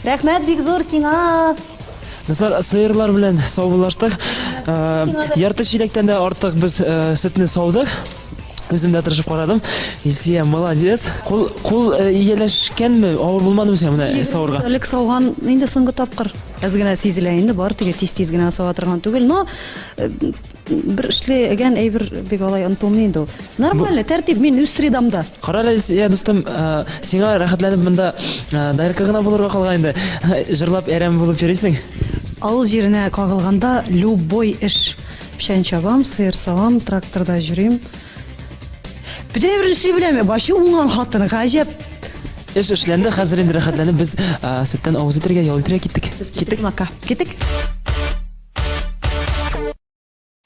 Рәхмәт бик зур сиңа. Дуслар, сыерлар белән саубуллаштык. Э, ярты чиләктән дә артык без э, сөтне саудык. Үзем дә тырышып карадым. Илсия, молодец. Кул кул э, ияләшкәнме? Авыр булмадымы сиңа менә савырга? Элек сауган инде соңгы тапкыр. Әз генә сизелә инде, бар теге тиз-тиз генә сава торган түгел, но бер эшләгән әйбер бик алай онытылмый инде ул. Нормально, тәртип, мин үз средамда. Кара әле, Илсия, дустым, сиңа рәхәтләнеп монда доярка гына булырга калган инде. Җырлап әрәм булып йөрисең. Авыл җиренә кагылганда любой эш. Печән чабам, сыер савам, тракторда йөрим. Бөтен әйберне эшли беләм. Вообще уңган хатын, гаҗәп. Эш эшләнде, хәзер инде рәхәтләнеп без сөттән авыз итәргә, ял итәргә киттек. Киттек. Кунакка. Киттек.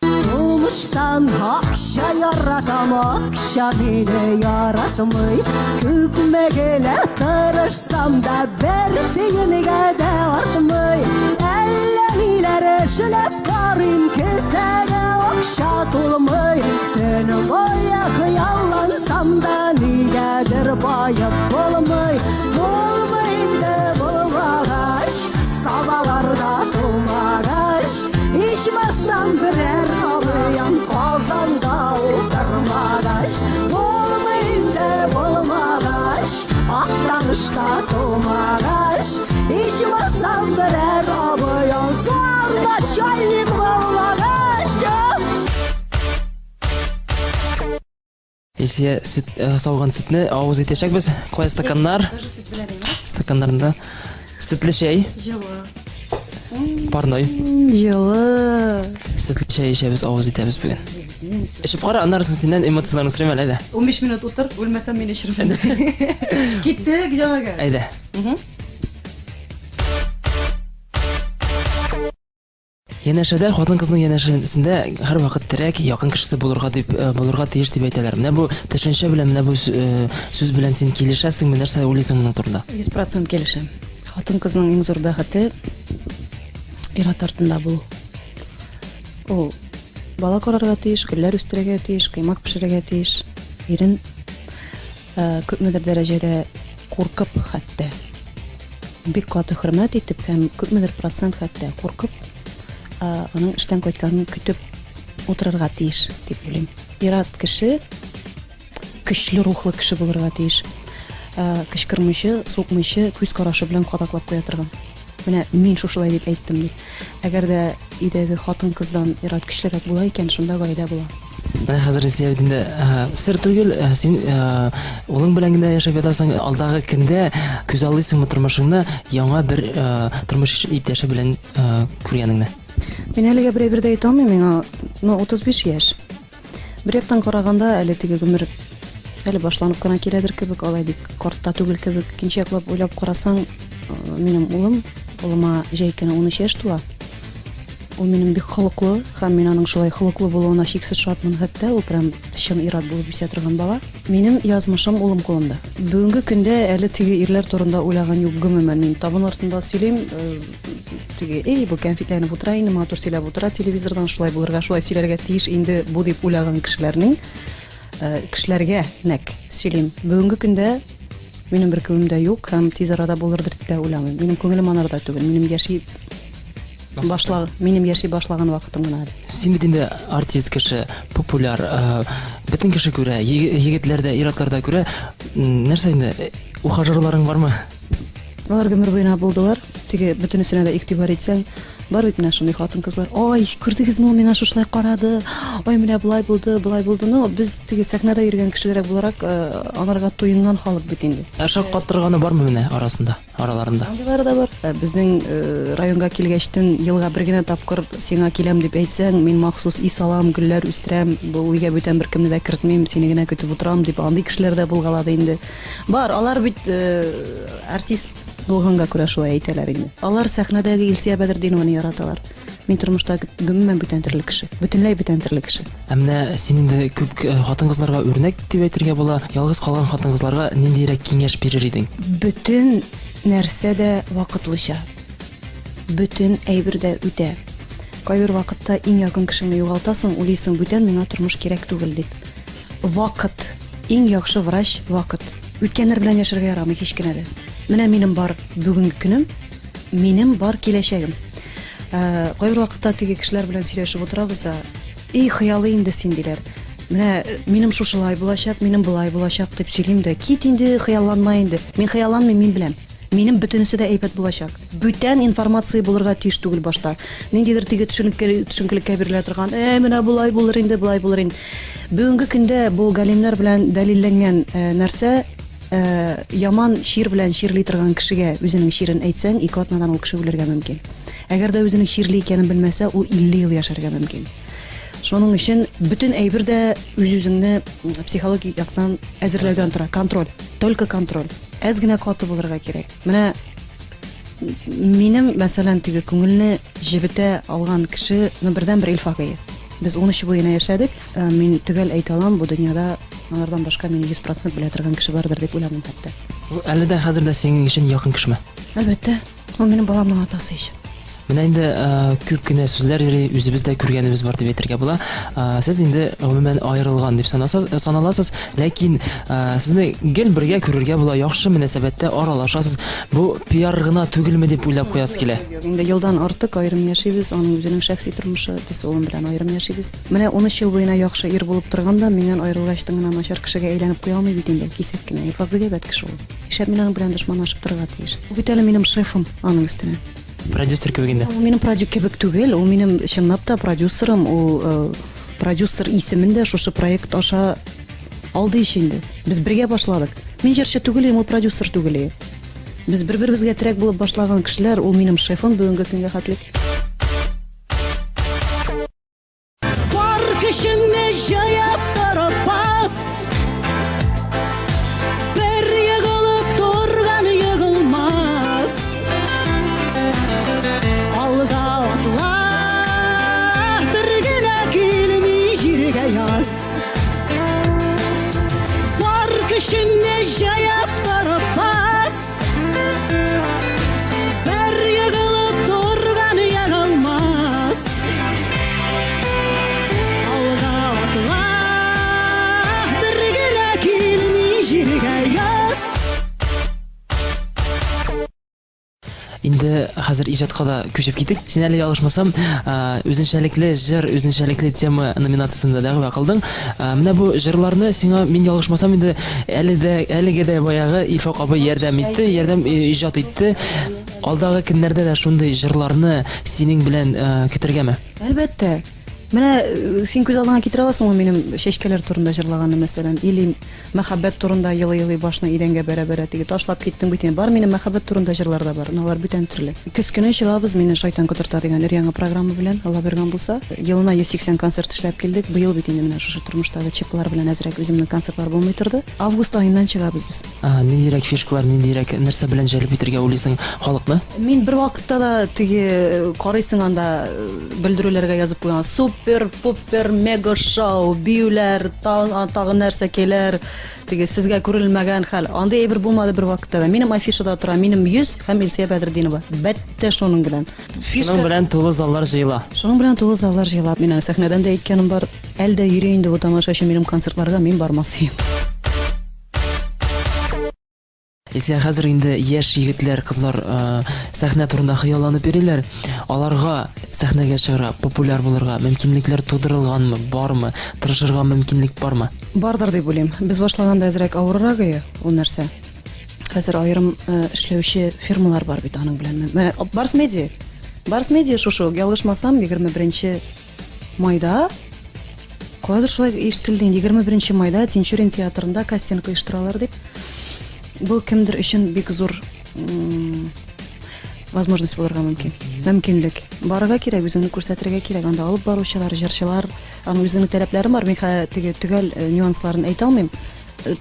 Тумыштан акча яратам, акча мине яратмый. Күпме генә тырышсам да, бер тиенгә дә артмый. Әллә ниләр эшләп карыйм, кесәгә акча тулмый. Төн буе хыяллансам да, нигәдер баеп булмый. Булмый инде булмагач, Сабаларда тумагач, ичмасам берәр абыем Казанда утырмагач, булмый инде булмагач, Актанышта тумагач, ичмасам берәр абыем зур начальник булмагач. Илсия сөт, э, сауган сөтне авыз итәчәкбез. Кая стаканнар? Стаканнарында сөтле чәй. Җылы. Парной. Җылы. Сөтле чәй эчәбез, авыз итәбез бүген. Эчеп кара, аннары соң синнән эмоцияләрне сорыйм әле, әйдә. 15 минут утыр, үлмәсәм мин эчермен. Киттек, җәмәгә. Әйдә. Янәшәдә, хатын-кызның янәшәсендә һәрвакыт терәк, якын кешесе булырга дип э, булырга тиеш дип әйтәләр. Менә бу төшенчә белән, менә бу э, сүз белән син килешәсеңме, нәрсә уйлыйсың моның турында? 100% килешәм. Хатын-кызның иң зур бәхете ир-ат артында булу. Ул бала карарга тиеш, гөлләр үстерергә тиеш, коймак пешерергә тиеш. Ирен э, күпмедер дәрәҗәдә куркып хәтта бик каты хөрмәт итеп һәм күпмедер процент хәтта куркып, аның эштән кайтканын көтеп утырырга тиеш дип уйлыйм. Ир-ат кеше көчле рухлы кеше булырга тиеш. Кычкырмыйча, сукмыйча, күз карашы белән кадаклап куя торган. Менә мин шушылай дип әйттем дип. Әгәр дә өйдәге хатын-кыздан ир-ат көчлерәк була икән, шунда гаилә була. Менә хәзер Рәсия бит инде сер түгел, син улың белән генә яшәп ятасың. Алдагы көндә күзаллыйсыңмы тормышыңны яңа бер тормыш иптәше белән күргәнеңне? Мин әлегә бер әйбер дә әйтә алмыйм, миңа ну 35 яшь. Бер яктан караганда, әле теге гомер әле башланып кына киләдер кебек, алай бик карт та түгел кебек. Икенче яклап уйлап карасаң, минем улым, улыма җәй көне 13 яшь тула. Ул минем бик холыклы һәм мин аның шулай холыклы булуына чиксез шатмын хәтта, ул прям чын ир-ат булып үсә торган бала. Минем язмышым улым кулында. Бүгенге көндә әле теге ирләр турында уйлаган юк гомумән. Мин табын артында сөйлим, э, теге, эй, бу кәнфитләнеп утыра инде, матур сөйләп утыра телевизордан, шулай булырга, шулай сөйләргә тиеш инде бу дип уйлаган кешеләрнең, э, кешеләргә нәк сөйлим. Бүгенге көндә минем беркемем дә юк һәм тиз арада булырдыр дип тә уйламыйм. Минем күңелем анарда түгел. Минем яши Башла, минем яши башлаган вакытым гына әле. Син бит инде артист кеше, популяр, э, бөтен кеше күрә, егетләр дә, ир-атлар да күрә. Нәрсә инде, ухажерларың бармы? Алар гомер буена булдылар. Теге бөтенесенә дә игътибар итсәң, бар бит менә шундый хатын-кызлар. Ай, күрдегезме, ул миңа шушылай карады. Ай, менә болай булды, болай булды. Ну, без теге сәхнәдә йөргән кешеләр буларак, э, анарга туенган халык бит инде. Ә шаккаттырганы бармы менә арасында? араларында. Андыйлары да бар. Э, безнең э, районга килгәчтен елга бер генә тапкыр сиңа киләм дип әйтсәң, мин махсус ис алам, гөлләр үстерәм, бу өйгә бүтән беркемне дә кертмим, сине генә көтеп утырам дип андый кешеләр дә булгалады инде. Бар, алар бит э, артист булганга күрә шулай әйтәләр инде. Алар сәхнәдәге Илсия Бәдретдинованы яраталар. Мин тормышта гомумән бүтән төрле кеше. Бөтенләй бүтән төрле кеше. Ә менә син инде күп э, хатын-кызларга үрнәк дип әйтергә була. Ялгыз калган хатын-кызларга ниндирәк киңәш бирер идең? Бөтен нәрсә дә вакытлыча. Бөтен әйбер дә үтә. Кайбер вакытта иң якын кешеңне югалтасың, уйлыйсың, бүтән миңа тормыш кирәк түгел дип. Вакыт. Иң яхшы врач, вакыт. Үткәннәр белән яшәргә ярамый һич кенә дә. Менә минем бар бүгенге көнем, минем бар киләчәгем. Э, кайбер вакытта теге кешеләр белән сөйләшеп утырабыз да, "И, хыялый инде син" диләр. Менә э, минем шушылай булачак, минем болай булачак дип сөйлим дә, кит инде, хыялланма инде. Мин хыялланмыйм, мин беләм. Минем бөтенесе дә әйбәт булачак. Бүтән информация булырга тиеш түгел башта. Ниндидер теге төшенкә, төшенкелеккә бирелә торган, э, менә болай булыр инде, болай булыр инде. Бүгенге көндә бу галимнәр белән дәлилләнгән э, нәрсә, э, яман чир белән чирли торган кешегә үзенең чирен әйтсәң, ике атнадан ул кеше үлергә мөмкин. Әгәр дә үзенең чирле икәнен белмәсә, ул 50 ел яшәргә мөмкин. Шуның өчен бөтен әйбер дә үз-үзеңне психологик яктан әзерләүдән тора. Контроль. Только контроль. Әз генә каты булырга кирәк. Менә минем, мәсәлән, теге күңелне җебетә алган кеше, ну, бердәнбер Илфак ие. Без 13 буена яшәдек. Э, мин төгәл әйтә алам, бу дөньяда алардан башка мине 100% белә торган кеше бардыр дип уйламыйм хәтта. Ул әле дә хәзер дә синең өчен якын кешеме? Әлбәттә. Ул минем баламның атасы ич. Менә инде э, күп кенә сүзләр йөри, үзебез дә күргәнебез бар дип әйтергә була. Э, сез инде гомумән аерылган дип санасыз, э, саналасыз, ләкин сезне гел бергә күрергә була, яхшы мөнәсәбәттә аралашасыз. Бу пиар гына түгелме дип уйлап куясы килә. Юк, инде елдан артык аерым яшибез, аның үзенең шәхси тормышы, без улым белән аерым яшибез. Менә 13 ел буена яхшы ир булып торган да, миннән аерылгач гына начар кешегә әйләнеп куя алмый бит инде ул, кисәк кенә. Илфак бик әйбәт кеше ул. Нишләп мин аның белән дошманлашып торырга тиеш? Ул бит әле минем шефым аның өстенә. Продюсер кебек инде. Ул минем продюсер кебек түгел, ул минем чынлап та продюсерым, ул э, продюсер исемен дә шушы проект аша алды ич инде. Без бергә башладык. Мин җырчы түгел идем, ул продюсер түгел иде. Без бер-беребезгә терәк булып башлаган кешеләр, ул минем шефым бүгенге көнгә хәтле. Бар көчеңне җыеп торып бас. Бер егылып торган егылмас. Алга атла, бер генә килми җиргә яз. Бар көчеңне җыеп торып бас. Бер егылып торган егылмас. Алга атла, бер генә килми җиргә яз. Инде хәзер иҗатка да күчеп китик. Син әле ялгышмасам, үзенчәлекле җыр, үзенчәлекле тема номинациясендә дәгъва кылдың. Менә бу җырларны сиңа, мин ялгышмасам, инде әле дә, әлеге дә баягы Илфак абый ярдәм итте, ярдәм иҗат итте. Алдагы көннәрдә дә шундый җырларны синең белән көтәргәме? Әлбәттә. Менә син күз алдыңа китерә аласыңмы минем чәчкәләр турында җырлаганны, мәсәлән, или мәхәббәт турында елый-елый башны идәнгә бәрә-бәрә теге ташлап киттең бит инде. Бар минем мәхәббәт турында җырлар да бар, но алар бүтән төрле. Көз көне чыгабыз мине шайтан котырта дигән өр-яңа программа белән, Алла биргән булса. Елына 180 концерт эшләп килдек. Быел бит инде менә шушы тормыштагы ЧПлар белән әзрәк үземнең концертлар булмый торды. Август аеннан чыгабыз без. Ниндирәк фишкалар, ниндирәк нәрсә белән җәлеп итәргә уйлыйсың халыкны? Мин бервакытта да теге карыйсың анда белдерүләргә язып куйган супер пупер мега шоу биюләр тагын нәрсәкәйләр теге сезгә күрелмәгән хәл андый әйбер булмады бервакытта да минем афишада тора минем йөз һәм Илсөя Бәдретдинова бетте шуның белән шуның белән тулы заллар җыела шуның белән тулы заллар җыела мин аны сәхнәдән дә әйткәнем бар әле дә йөри инде бу тамашачы минем концертларга мин бармас идем. Исә хәзер инде яшь егетләр, кызлар э, сәхнә турында хыялланып йөриләр. Аларга сәхнәгә чыгарга, популяр булырга мөмкинлекләр тудырылганмы, бармы? Тырышырга мөмкинлек бармы? Бардыр дип уйлыйм. Без башлаганда әзрәк авыррак иде ул нәрсә. Хәзер аерым э, эшләүче фирмалар бар бит аның белән. Менә Барс Медиа. Барс Медиа шушы, ялгышмасам, 21 майда каядыр шулай ишетелде инде 21 майда Тинчурин театрында кастинг оештыралар дип. Бу кемдер өчен бик зур возможность булырга мөмкин. Мөмкинлек. Барырга кирәк, үзеңне күрсәтергә кирәк. Анда алып баручылар, җырчылар, аның үзенең таләпләре бар. Мин хәзер теге төгәл э, нюансларын әйтә алмыйм.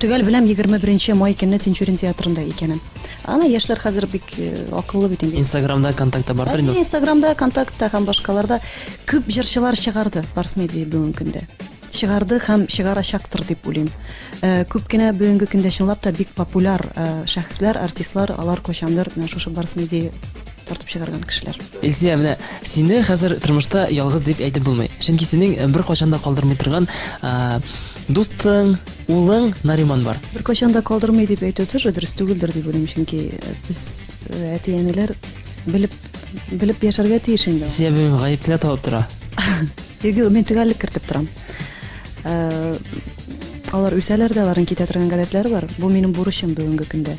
Төгәл беләм, 21 май көнне Тинчурин театрында икәнен. Ана яшьләр хәзер бик э, акыллы бит инде. Инстаграмда, контактта бардыр инде. Инстаграмда, контактта һәм башкаларда күп җырчылар чыгарды Барс Медиа бүгенге көндә. Чыгарды һәм чыгарачактыр дип уйлыйм. Э, күп кенә бүгенге көндә чынлап та бик популяр э, шәхесләр, артистлар, алар кайчандыр менә шушы Барс Медиа Тартып чыгарган кешеләр. Илсөя, менә сине хәзер тормышта ялгыз дип әйтеп булмый. Чөнки синең э, беркайчан да калдырмый торган э, дустың, улың Нариман бар. Беркайчан да калдырмый дип әйтү тоже дөрес түгелдер дип уйлыйм, чөнки э, без әти-әниләр белеп белеп яшәргә тиеш инде. Илсөя бүген гаеп кенә табып тора. Юк, мин төгәллек кертеп торам. Алар үсәләр дә, аларның китә торган гадәтләре бар. Бу минем бурычым бүгенге көндә.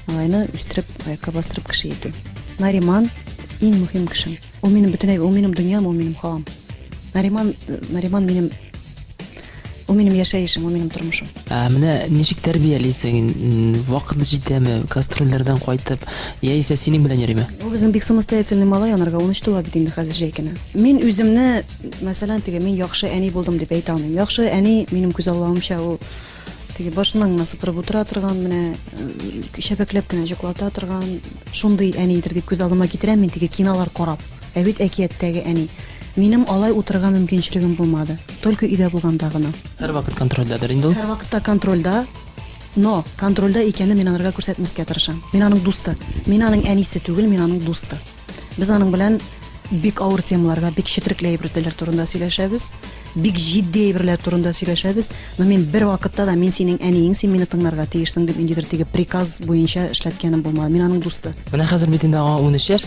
Малайны үстереп, аякка бастырып кеше итү. Нариман иң мөһим кешем. Ул минем бөтенләй, ул минем дөньям, ул минем һавам. Нариман, Нариман минем ул минем яшәешем, ул минем тормышым. Ә менә ничек тәрбиялисең? Вакыт җитәме? Гастрольләрдән кайтып, яисә синең белән йөриме? Ул безнең бик самостоятельный малай, анарга 13 тула бит инде хәзер җәй көне. Мин үземне, мәсәлән, теге мин яхшы әни булдым дип әйтә алмыйм. Яхшы әни, минем күзаллавымча, ул теге башыннан гына сыпырып утыра торган, менә чәбәкләп кенә җоклата торган шундый әнидер дип күз алдыма китерәм мин теге кинолар карап. Ә бит әкияттәге әни. Минем алай утырырга мөмкинчелегем булмады. Только өйдә булганда гына. Һәрвакыт контрольдәдер инде ул. Һәрвакытта контрольдә, но контрольдә икәнне мин анарга күрсәтмәскә тырышам. Мин аның дусты. Мин аның әнисе түгел, мин аның дусты. Без аның белән бик авыр темаларга, бик четерекле әйберләр турында сөйләшәбез, бик җитди әйберләр турында сөйләшәбез. Но мин бер вакытта да мин синең әниең, син мине тыңларга тиешсең дип ниндидер теге приказ буенча эшләткәнем булмады. Мин аның дусты. Менә хәзер бит инде аңа 13 яшь.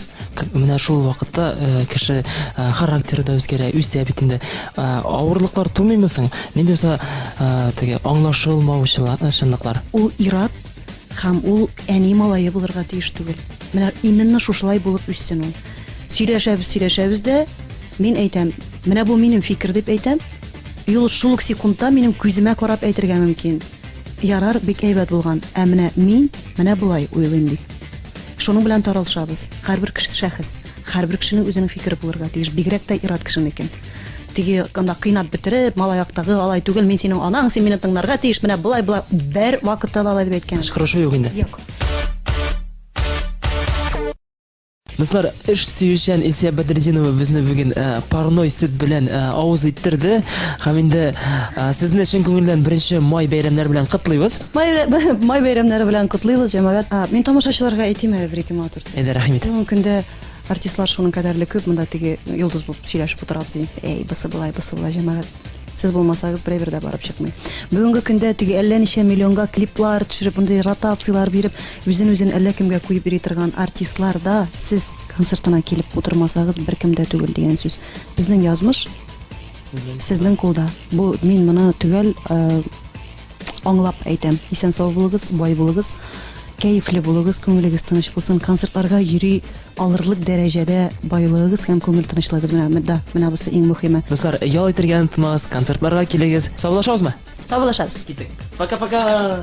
Менә шул вакытта э, кеше э, характеры да үзгәрә, үсә бит инде. Э, авырлыклар тумыймы соң? Нинди булса теге аңлашылмаучылыклар. Ул ир-ат һәм ул әни малае булырга тиеш түгел. Менә именно шушылай булып үссен ул. Сөйләшәбез, сөйләшәбез дә, мин әйтәм, менә бу минем фикер дип әйтәм. И ул шул ук секундта минем күземә карап әйтергә мөмкин. Ярар, бик әйбәт булган, ә менә мин менә болай уйлыйм дип. Шуның белән таралышабыз. Һәрбер кеше шәхес. Һәрбер кешенең үзенең фикере булырга тиеш, бигрәк тә ир-ат кешенекен. Теге анда кыйнап бетереп, малай актагы, алай түгел, мин синең анаң, син мине тыңларга тиеш, менә болай, болай. Бер вакытта да алай дип әйткәнем. Кычкырышу юк инде. Юк. Дуслар, эш сөючән Илсия Бәдретдинова безне бүген э, парной сөт белән э, авыз иттерде. Һәм инде э, сезне чын күңелдән беренче май бәйрәмнәре белән котлыйбыз. Май, май бәйрәмнәре белән котлыйбыз, җәмәгать. Мин тамашачыларга әйтим әле бер-ике матур сүз. Әйдә, рәхим ит. Бүгенге көндә артистлар шуның кадәрле күп, монда теге йолдыз булып сөйләшеп утырабыз инде. Әй, бысы болай, бысы болай, җәмәгать. Сез булмасагыз, бер әйбер дә барып чыкмый. Бүгенге көндә теге әллә ничә миллионга клиплар төшереп, мондый ротацияләр биреп, үзен-үзен әллә кемгә куеп йөри торган артистлар да сез концертына килеп утырмасагыз, беркем дә түгел дигән сүз. Безнең язмыш сезнең кулда. Бу мин моны төгәл э, аңлап әйтәм. Исән-сау булыгыз, бай булыгыз, кәефле булыгыз, күңелегез тыныч булсын. Концертларга йөри алырлык дәрәҗәдә байлыгыгыз һәм күңел тынычлыгыгыз. Менә, да, менә бусы иң мөһиме. Дуслар, ял итәргә онытмагыз, концертларга килегез. Саубуллашабызмы? Саубуллашабыз. Киттек. Пока-пока.